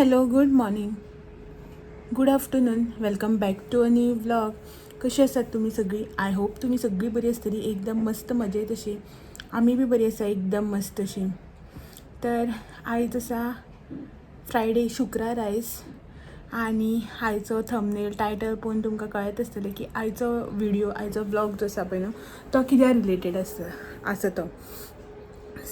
Hello, good morning, good afternoon, welcome back to a new vlog. कशी आसात तुमी सगळीं? I hope तुमी सगळीं बरी आसतली, एकदम मस्त मजेत अशी. आमी बी बरी आसा, एकदम मस्त अशी. तर आयज आसा फ्रायडे, शुक्रार आयज. आनी आयचो थंबनेल, टायटल पळोवन तुमकां कळत आसतलें की आयचो व्हिडिओ, आयचो व्लॉग जो आसा पळय न्हू, तो कित्या रिलेटेड आसता आसा तो.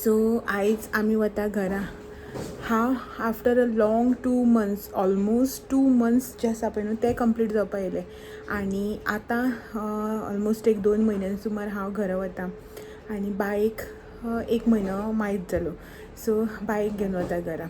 सो आयज आमी वता घरा. हांव after a long 2 months, almost 2 months जे आसा पळय न्हू, ते कंप्लीट जावपा येयले आनी आतां ऑलमोस्ट एक 2 म्हयन्यां सुमार हांव घरा वता. आनी बायक एक म्हयनो मायज जालो, सो बायक घेवन वता घरा.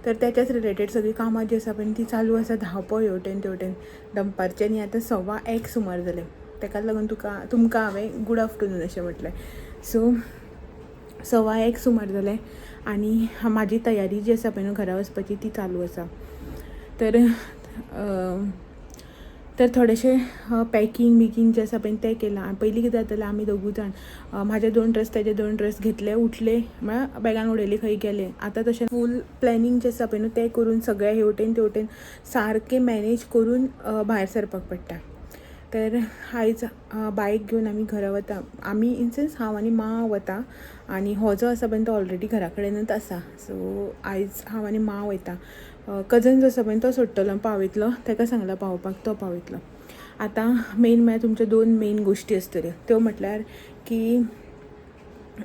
तर तेच्याच रिलेटेड सगळीं कामां जीं आसा पळय, ती चालू आसा. धांवपळ हेवटेन तेवटेन. दनपारचें न्ही, आतां 1:15 सुमार जालें. तेकाच लागून तुमकां हांवें गूड आफ्टरनून अशें म्हटलें. सो 1:15 सुमार जालें आनी म्हाजी तयारी जी आसा पळय न्हू, घरा वचपाची, ती चालू आसा. तर तर थोडेशें पॅकिंग बिकींग जें आसा पळय, तें केलां. पयलीं कितें जातालें, आमी दोगूय जाण, म्हाजे दोन ड्रेस, तेजे दोन ड्रेस घेतले, उठले, म्हळ्यार बॅगान उडयले, खंय गेले. आतां तशें फूल प्लॅनिंग जें आसा पळय न्हू, तें करून सगळें हेवटेन तेवटेन सारकें मॅनेज करून भायर सरपाक पडटा. तर आयज बायक घेवन आमी घरा वता. आमी इन सेन्स हांव आनी माँ वता आनी हो जो आसा पळय, तो ऑलरेडी घरा कडेनूच आसा. सो आयज हांव आनी माँ वयता. कजन जो आसा पळय, तो सोडटलो, पावयतलो. ताका सांगलां पावोवपाक, तो पावयतलो. आतां मेन म्हळ्यार तुमच्यो दोन मेन गोश्टी आसतल्यो, त्यो म्हटल्यार की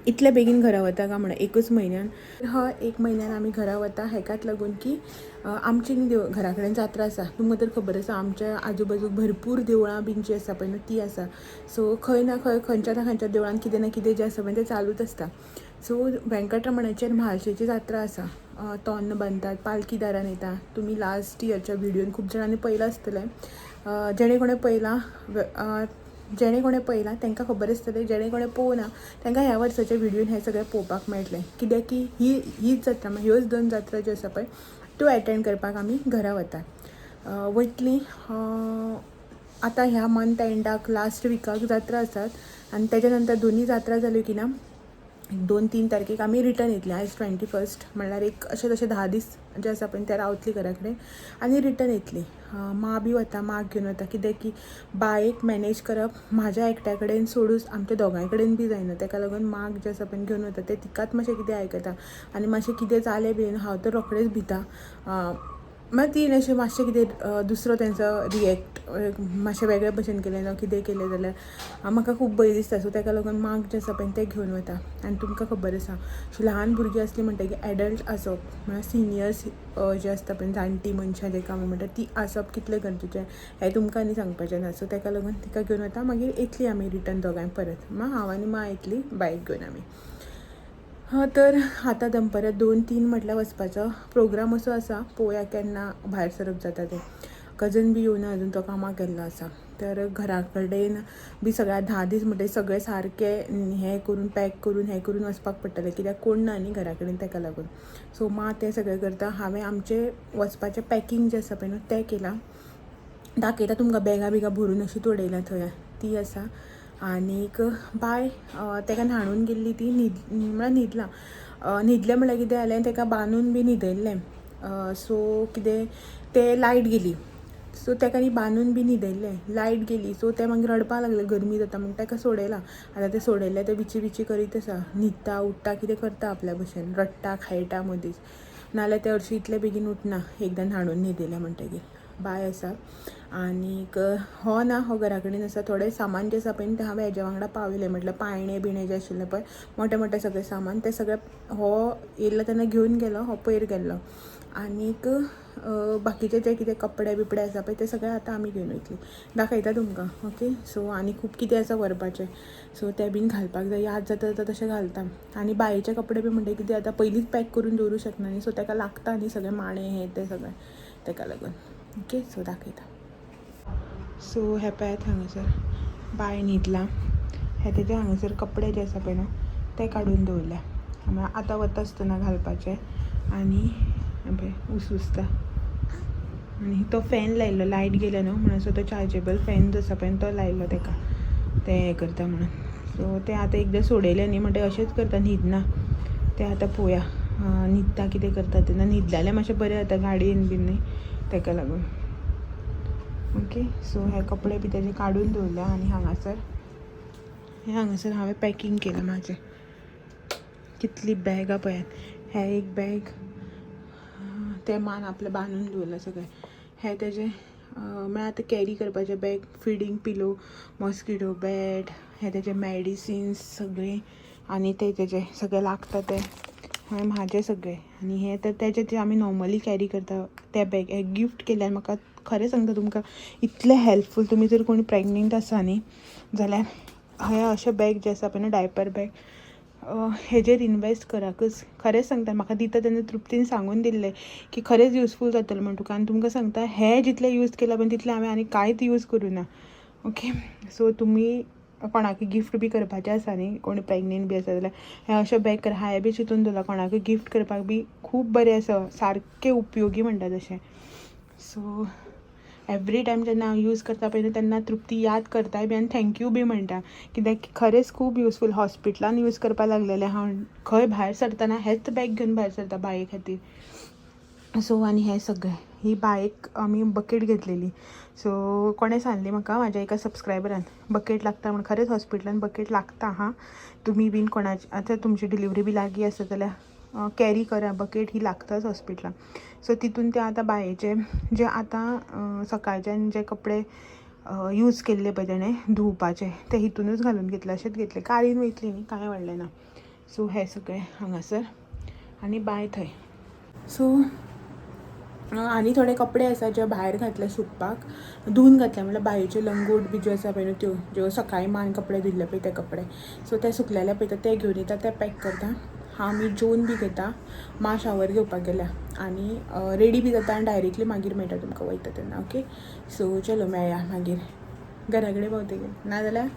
इतले बेगीन घरा वता काय म्हणून एकूच म्हयन्यान. हय, एक म्हयन्यान आमी घरा वता हेकाच लागून की आमची न्ही देव घरा कडेन जात्रा आसा. तुमकां तर खबर आसा, आमच्या आजू बाजूक भरपूर देवळां बीन जीं आसा पळय न्हू, ती आसा. सो खंय ना खंय, खंयच्या ना खंयच्या देवळान कितें ना कितें जें आसा पळय, तें चालूच आसता. सो व्यंकटरमणाची आनी म्हालशेची जात्रा आसा. तोन्न बांदतात, पालखी दारान येता. तुमी लास्ट इयरच्या व्हिडियोन खूब जाणांनी पळयलां आसतलें. जेणे कोणें पळयलां, जेणे कोणें पळयलां तांकां खबर आसतलें. जेणे कोणें पळोवना तांकां ह्या वर्साच्या व्हिडियोन हें सगळें पळोवपाक मेळटलें. कित्याक की हीच जात्रा, ह्योच दोन जात्रा ज्यो आसा पळय, त्यो एटेंड करपाक आमी घरा वता, वयतलीं. आतां ह्या मंथ एंडाक, लास्ट विकाक जात्रा आसात आनी तेच्या नंतर दोनी जात्रा जाल्यो की ना, 2-3 तारखेक आमी रिटर्न येतलीं. आयज 21, म्हणल्यार एक अशें तशें 10 दीस जे आसा पळय, ते रावतलीं घरा कडेन आनी रिटर्न येतलीं. माँ बी वता, माक घेवन वता, कित्याक की बायक मॅनेज करप म्हाज्या एकट्या कडेन सोडूच आमच्या दोगांय कडेन बी जायना. ताका लागून माक जें आसा पळय, घेवन वता. तें तिकाच मातशें कितें आयकता आनी मातशें कितें जालें बीन, हांव तर रोखडेंच भिता. मागीर ती अशें मातशें कितें दुसरो तेंचो रिएक्ट मातशें वेगळे भशेन केलें जावं कितें केलें जाल्यार म्हाका खूब भंय दिसता. सो ताका लागून माक जें आसा पळय, तें घेवन वता. आनी तुमकां खबर आसा, अशी ल्हान भुरगीं आसलीं म्हणटगीर एडल्ट आसप, म्हळ्यार सिनियर्स जे आसता पळय, जाणटी मनशां जेका आमी म्हणटा, ती आसप कितलें गरजेचें हें तुमकां आनी सांगपाचें ना. सो ताका लागून तिका घेवन वता. मागीर येतलीं आमी रिटर्न दोगांय परत. मागीर हांव आनी माँ येतली बायक घेवन आमी. तर आतां दनपारां 2-3 म्हटल्यार वचपाचो प्रोग्राम असो आसा. पळोवया केन्ना भायर सरप जाता तें. कजन बी येवना अजून, तो कामाक गेल्लो आसा. तर घरा कडेन बी सगळ्या 10 दीस म्हणटगीर सगळें सारकें हें करून, पॅक करून, हें करून वचपाक पडटलें, कित्याक कोण ना न्ही घरा कडेन, ताका लागून. सो माँ तें सगळें करता. हांवें आमचें वचपाचें पॅकींग जें आसा पळय न्हू, तें केलां. दाखयता तुमकां. बॅगां बिगां भरून अशीं उडयलां थंय, ती आसा. आनीक बाय ताका न्हाणून गेल्ली, ती न्हीद, म्हळ्यार न्हिदलां. न्हिदलें म्हळ्यार कितें जालें, ताका बांदून बी न्हिदयल्लें. सो कितें तें, लायट गेली. सो ताका न्ही बांदून बी न्हिदयल्लें, लायट गेली. सो तें मागीर रडपाक लागलें, गरमी जाता म्हण. ताका सोडयलां. आतां तें सोडयलें, तें विची विची करीत आसा, न्हिदता, उठ्ठा, कितें करता आपल्या भशेन, रडटा, खेळटा मदींच. नाल्यार तें हरशीं इतलें बेगीन उठना एकदां न्हाणून न्हिदयलें म्हणटगीर. बाय आसा आनीक हो ना, हो घरा कडेन आसा. थोडें सामान जें आसा पळय, तें हांवें हेज्या वांगडा पावयलें. म्हटल्यार पाळणें बिणें जें आशिल्लें पळय, मोटें मोटें सगळें सामान, तें सगळें हो येयल्लो तेन्ना घेवन गेलो. हो पयर गेल्लो. आनीक बाकीचे जे कितें कपडे बिपडे आसा पळय, ते सगळे आतां आमी घेवन वयतली. दाखयता तुमकां. ओके, सो आनी खूब कितें आसा व्हरपाचें, सो तें बीन घालपाक जाय. याद जाता जाता तशें घालता. आनी बायेचे कपडे बी म्हणटा कितें, आतां पयलींच पॅक करून दवरूं शकना न्ही. सो ताका लागता न्ही सगळें, माणे, हें तें सगळें, ताका लागून. ओके, सो दाखयता. सो हे पळयात, हांगासर बाय न्हिदलां. हे तेजे हांगासर कपडे जे आसा पळय न्हू, ते काडून दवरल्या, म्हळ्यार आतां वता आसतना घालपाचे. आनी हें पळय, उसुसता. आनी तो फॅन लायल्लो, लायट गेले न्हू म्हणून. सो तो चार्जेबल फॅन जो आसा पळय, तो लायल्लो ताका, तें हें करता म्हणून. सो तें आतां एकदां सोडयलें न्ही म्हणटकीर अशेंच करता, न्हिदना तें. आतां पळोवया. न्हिदता कितें करता तेन्ना. न्हिदलें जाल्यार मातशें बरें जाता गाडयेन बीन न्ही, ताका लागून. ओके, सो हे कपडे बी तेजे काडून दवरल्या आनी हांगासर हे हांगासर हांवें पॅकींग केलां म्हाजें. कितली बॅगां पळयात. हें एक बॅग तें मान आपलें बांदून दवरलां सगळें. हें तेजें म्हळ्यार आतां कॅरी करपाचें bag, feeding pillow, mosquito bat, हें तेजें मॅडिसिन्स सगळें आनी ते तेजें सगळें लागता तें हें म्हाजें सगळें. आनी हें तर तेजें जें आमी नॉर्मली कॅरी करता तें बॅग. हें गिफ्ट केल्यार म्हाका खरें सांगता तुमकां इतलें हेल्पफूल. तुमी जर कोणी प्रेग्नेंट आसा न्ही जाल्यार हें अशें बॅग जें आसा पळय न्हू, डायपर बॅग, हेजेर इनवेस्ट कराकच. खरेंच सांगता, म्हाका दिता तेन्ना तृप्तीन सांगून दिल्लें की खरेंच युजफूल जातलें म्हण तुका. आनी तुमकां सांगता, हें जितलें यूज केलां पळय तितलें हांवें आनी कांयच यूज करूं ना. ओके, सो तुमी कोणाकय गिफ्ट बी करपाचें आसा न्ही, कोणी प्रेग्नेंट बी आसा जाल्यार हें अशें बॅग करा. हांवें बी चिंतून दवरलां कोणाकय गिफ्ट करपाक बी खूब बरें आसा, सारकें उपयोगी म्हणटा तशें. सो एवरी टायम जेन्ना हांव यूज करता पळय तेन्ना तृप्ती याद करताय बी आनी thank you बी म्हणटा, कित्याक खरेंच खूब युजफूल. हॉस्पिटलान यूज करपाक लागलेलें हांव. खंय भायर सरतना हेंच बॅग घेवन भायर सरता बाये खातीर. सो आनी हें सगळें ही बायक आमी बकेट घेतलेली. सो कोणें सांगली म्हाका, म्हाज्या एका सबस्क्रायबरान, बकेट लागता म्हण. खरेंच हॉस्पिटलान बकेट लागता. हां, तुमी बीन कोणाची आतां तुमची डिलिवरी बी लागीं आसा जाल्यार कॅरी करा, बकेट ही लागताच हॉस्पिटलान. सो तितून ते आतां बायेचे जे आतां सकाळच्यान जे कपडे यूज केल्ले पळय तेणें धुवपाचे ते हितूनच घालून घेतले, अशेंच घेतले. कारीन वयतली न्ही, कांय व्हडलें ना. सो हें सगळें हांगासर आनी बाय थंय. सो आनी थोडे कपडे आसा जे भायर घातले सुकपाक, धुवन घातले, म्हणल्यार बायेच्यो लंगोट बी ज्यो आसा पळय न्हू त्यो, ज्यो सकाळीं मान कपडे धुल्ले पळय ते कपडे. सो ते सुकलेले पळयता ते घेवन येता, ते पॅक करता. हांव आमी जेवन बी घेता. मा शावर घेवपाक गेल्या आनी रेडी बी जाता आनी डायरेक्टली मागीर मेळटा तुमकां वयता तेन्ना. ओके, सो चलो मेळया मागीर घरा कडेन पावतकीर. नाजाल्यार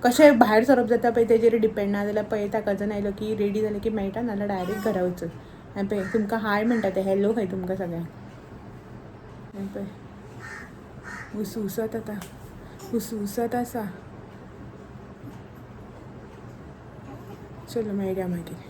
कशें भायर सरप जाता पळय तेजेर डिपेंड. नाजाल्यार पळयता कजन आयलो की रेडी जालें की मेळटा, नाजाल्यार डायरेक्ट घरा वचून. हें पळय तुमकां हाय म्हणटा तें, हॅलो खंय तुमकां सगळ्यांक. हें पळय उसउसत आतां उसउसत आसा. चलो मेळया मागीर.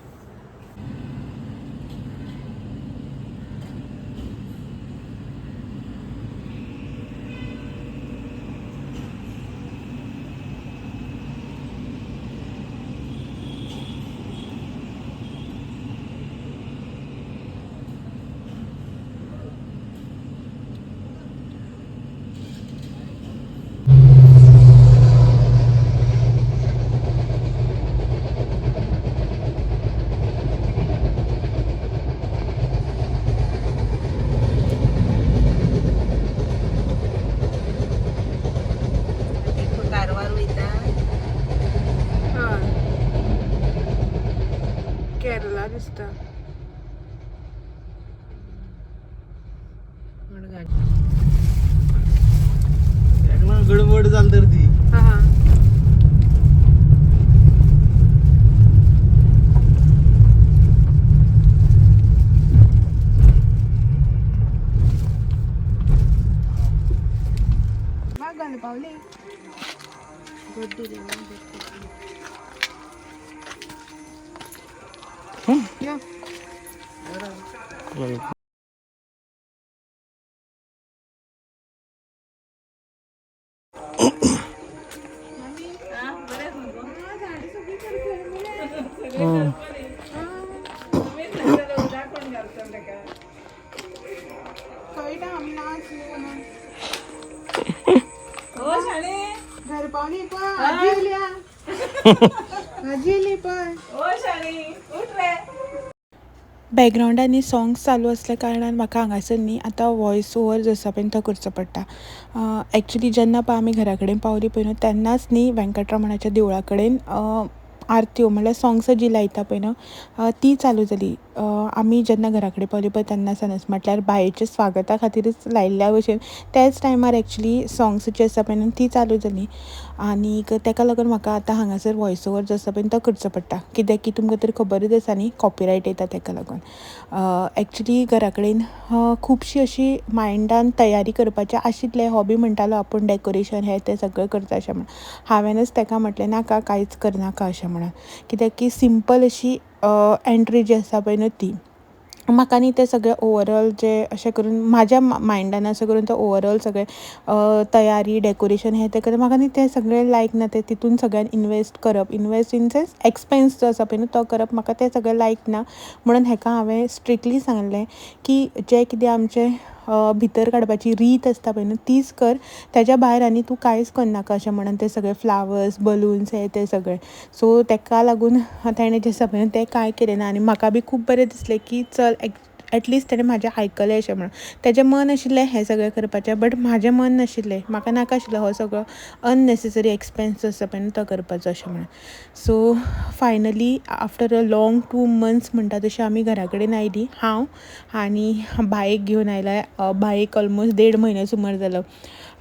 कारवार वयता. हय, केरला दिसता. गडबड जाल तर ती. हां, घाल पावली. या. कळटा आमी नाच म्हणून. हो शाणे. घर पावली पण आजी येयली हा. आजी येयली पण. हो शाणी, उठ रे. बॅकग्रावंडांनी सॉंग्स चालू असल्या कारणान म्हाका हांगासर न्ही आतां वॉयस ओवर जो आसा पळय तो करचो पडटा. एक्चुली जेन्ना पळय आमी घरा कडेन पावली पळय न्हू तेन्नाच न्ही वेंकटरमणाच्या देवळा कडेन आरत्यो म्हणल्यार सॉंग्सां जीं लायता पळय न्हू ती चालू जाली. आमी जेन्ना घरा कडेन पावली पळय तेन्ना सानच, म्हटल्यार बायेच्या स्वागता खातीरच लायिल्ल्या भशेन त्याच टायमार एक्चुली सॉंग्स जी आसा पळय न्हू ती चालू जाली. आनीक तेका लागून म्हाका आतां हांगासर वॉयस ओवर जो आसा पळय तो करचो पडटा, कित्याक की तुमकां तर खबरच आसा न्ही कॉपिरायट येता तेका लागून. एक्चुली घरा कडेन खुबशी अशी मायंडान तयारी करपाची आशिल्लें. हॉबी म्हणटालो आपूण डेकोरेशन हें तें सगळें करता अशें म्हण. हांवेनच तेका म्हटलें नाका, कांयच करनाका अशें म्हणून, कित्याक की सिंपल अशी एंट्री जी आसा पळय न्हू ती. म्हाका न्ही तें सगळें ओवरऑल जें अशें करून म्हाज्या मायंडान अशें करून तो ओवरऑल सगळें तयारी डेकोरेशन हें तें करप, म्हाका न्ही तें सगळें लायक ना. तें तितून सगळ्यान इनवेस्ट करप, इनवेस्ट इन सेन्स एक्सपेन्स जो आसा पळय न्हू तो करप, म्हाका तें सगळें लायक ना. म्हणून हेका हांवें स्ट्रिक्टली सांगलें की जें कितें आमचें भितर काडपाची रीत आसता पळय न्हू तीच कर, तेज्या भायर आनी तूं कांयच करनाका अशें म्हणून. ते सगळे फ्लावर्स, बलून्स हे ते सगळे, सो तेका लागून तेणें जें आसा पळय न्हू तें कांय केलें ना. आनी म्हाका बी खूब बरें दिसलें की चल एटलिस्ट तेणें म्हाजें आयकलें अशें म्हणून. तेजें मन आशिल्लें हें सगळें करपाचें, बट म्हाजें मन नाशिल्लें, म्हाका नाका आशिल्लो हो सगळो अननेसेसरी एक्सपेन्स जो आसा पळय न्हू तो करपाचो अशें म्हणून. So finally after a long 2 months म्हणटा तशें आमी घरा कडेन आयलीं. हांव आनी बायक घेवन आयला. बायक ऑलमोस्ट 1.5 म्हयने सुमार जालो.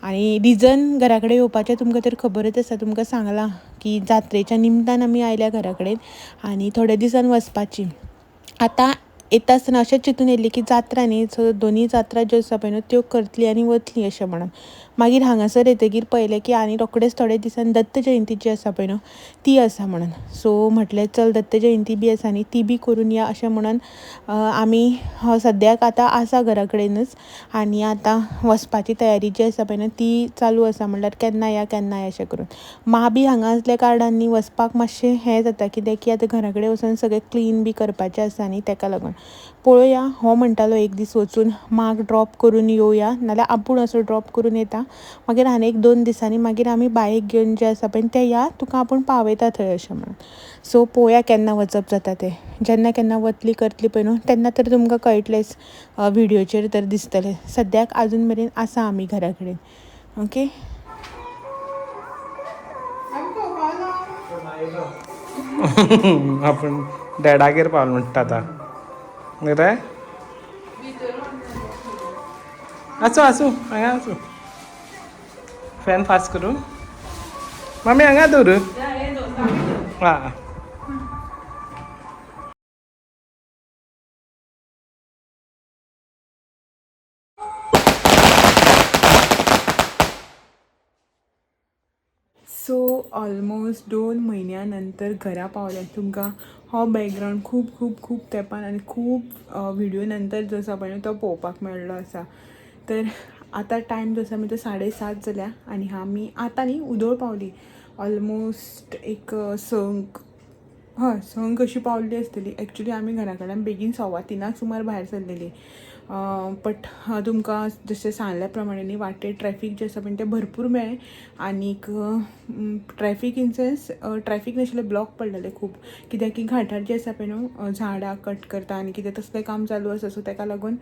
आनी रिजन घरा कडेन येवपाचें तुमकां तर खबरच आसा, तुमकां सांगलां की जात्रेच्या निमतान आमी आयल्या घरा कडेन आनी थोड्या दिसान वचपाची. आतां येता आसतना अशेंच चिंतून येयल्ली की जात्रा न्ही, सो दोनूय जात्रा ज्यो आसा पळय न्हू त्यो करतली आनी वतली अशें म्हणून. मागीर हांगासर येतकीर पळयलें की आनी रोखडेच थोडे दिसान दत्त जयंती जी आसा पळय न्हू ती आसा म्हणून. सो म्हटलें चल दत्त जयंती बी आसा न्ही ती बी करून या अशें म्हणून आमी सद्याक आतां आसा घरा कडेनच. आनी आतां वचपाची तयारी जी आसा पळय न्हू ती चालू आसा, म्हणल्यार केन्ना या केन्ना या अशें करून. मां बी हांगा आसल्या कारणान न्ही वचपाक मातशें हें जाता, कित्याक की आतां घरा कडेन वचून सगळें क्लीन बी करपाचें आसा न्ही तेका लागून. पळोवया, हो म्हणटालो एक दीस वचून माक ड्रॉप करून येवया, नाल्यार आपूण असो ड्रॉप करून येता, मागीर आनी 1-2 दिसांनी मागीर आमी बायक घेवन जें आसा पळय तें या तुका आपूण पावयता थंय अशें म्हणून. सो पळोवया केन्ना वचप जाता तें. जेन्ना केन्ना वतली करतली पळय न्हू तेन्ना तर तुमकां कळटलेंच, व्हिडियोचेर तर दिसतलें. सद्याक आजून मेरेन आसा आमी घरा कडेन. ओके. आपण डॅडागेर पावल म्हणटा आतां रे. आसूं आसूं हांगा आसूं, फॅन फास्ट करूं मामी, हांगा दवर. हां सो ऑलमोस्ट 2 म्हयन्या नंतर घरा पावल्या. तुमकां हो बॅकग्रावंड खूब खूब खूब तेंपान आनी खूब व्हिडियो नंतर जो आसा पळय तो पळोवपाक मेळ्ळो आसा. तर आतां टायम जो आसा तो 7:30 जाल्या आनी आमी आतां न्ही उदोळ पावली. ऑलमोस्ट एक 6, हय 6 अशी पावली आसतली. एक्चुली आमी घरा कडल्यान बेगीन 3:15 सुमार भायर सरलेली, बट तुमकां जशें सांगल्या प्रमाणे न्ही वाटेर ट्रॅफीक जें आसा पळय तें भरपूर मेळ्ळें. आनीक ट्रॅफीक इन सेन्स ट्रॅफीक नाशिल्लें, ब्लॉक पडलेलें खूब, कित्याक की घाटार जें आसा पळय न्हू झाडां कट करता आनी कितें तसलें काम चालू आसा. सो तेका लागून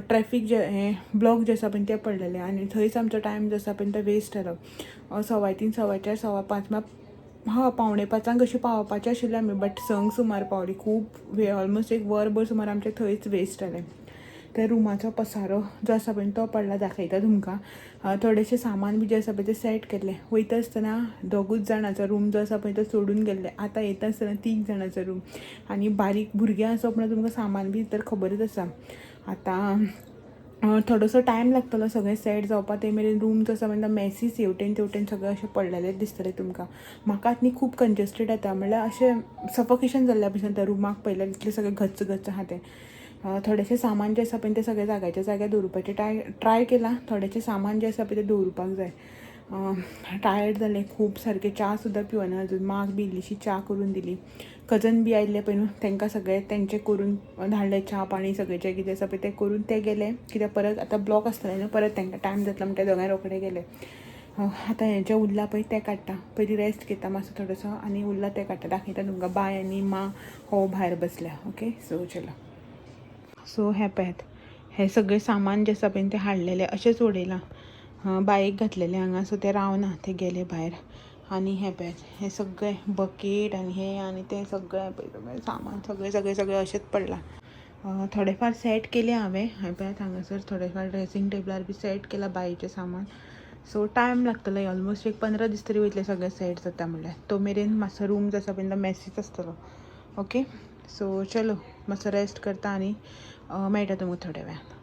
ट्रॅफीक जें हें ब्लॉक जें आसा पळय तें पडलेलें आनी थंयच आमचो टायम जो आसा पळय तो वेस्ट जालो. 3:15, 4:15, 5:15, हय 4:45 अशी पावपाचें आशिल्लें आमी, बट 6 सुमार पावली. खूब वेळ, ऑलमोस्ट 1 वरभर सुमार आमचें थंयच वेस्ट जालें. त्या रुमाचो पसारो जो आसा पळय तो पडला, दाखयता तुमकां. थोडेशें सामान बी जें आसा पळय तें सेट केल्लें. वयता आसतना 2 जाणांचो रूम जो आसा पळय तो सोडून गेल्ले, आतां येता आसतना 3 जाणांचो रूम. आनी बारीक भुरगीं आसप म्हणल्यार तुमकां सामान बी तर खबरच आसा. आतां थोडोसो टायम लागतलो सगळें सेट जावपाक, ते मेरेन रूम जो आसा पळय तो मॅसीच हेवटेन तेवटेन सगळें अशें पडलेलेंच दिसतलें तुमकां. म्हाकाच न्ही खूब कंजस्टेड जाता, म्हणल्यार अशें सफोकेशन जाल्ल्या भशेन त्या रुमाक पळयल्यार, इतलें सगळें गच्च गच्च आहा तें. थोडेशें सामान जें आसा पळय तें सगळें जाग्याच्या जाग्यार दवरुपाचें ट्राय केलां. थोडेशें सामान जें आसा पळय तें दवरुपाक जाय. टायर्ड जालें खूब, सारकें च्या सुद्दां पिवना अजून. माक बी इल्लीशी च्या करून दिली. कजन बी आयिल्ले पळय न्हू तांकां सगळें तेंचें करून धाडलें, च्या पाणी सगळें जें कितें आसा पळय तें करून ते गेले, कित्याक परत आतां ब्लॉक आसतलें न्हू, परत तांकां टायम जातलो म्हणटा दोगांय रोखडे गेले. आतां हें जें उरलां पळय तें काडटा, पयलीं रेस्ट घेता मातसो थोडोसो आनी उरलां तें काडटा, दाखयता तुमकां. बाय आनी मां हो भायर बसल्या. ओके सो चलो. सो हें पळयात, हें सगळें सामान जें आसा पळय तें हाडलेलें अशेंच उडयलां, बायक घातलेलें हांगा, सो तें रावना, तें गेलें भायर. आनी हें पळयात, हें सगळें बकेट आनी हें आनी तें सगळें पळय सगळें सामान सगळें सगळें सगळें अशेंच पडलां. थोडें फार सेट केलें हांवें. हें पळयात हांगासर थोडें फार ड्रेसींग टेबलार बी सेट केलां बायेचें सामान. सो टायम लागतलो, ऑलमोस्ट एक 15 दीस तरी वयतले सगळें सेट जाता म्हणल्यार. तो मेरेन मातसो रूम जो आसा पळय तो मॅसीच आसतलो. ओके सो चलो मातसो रेस्ट करता आनी मेळटा तुमकां थोड्या वेळान.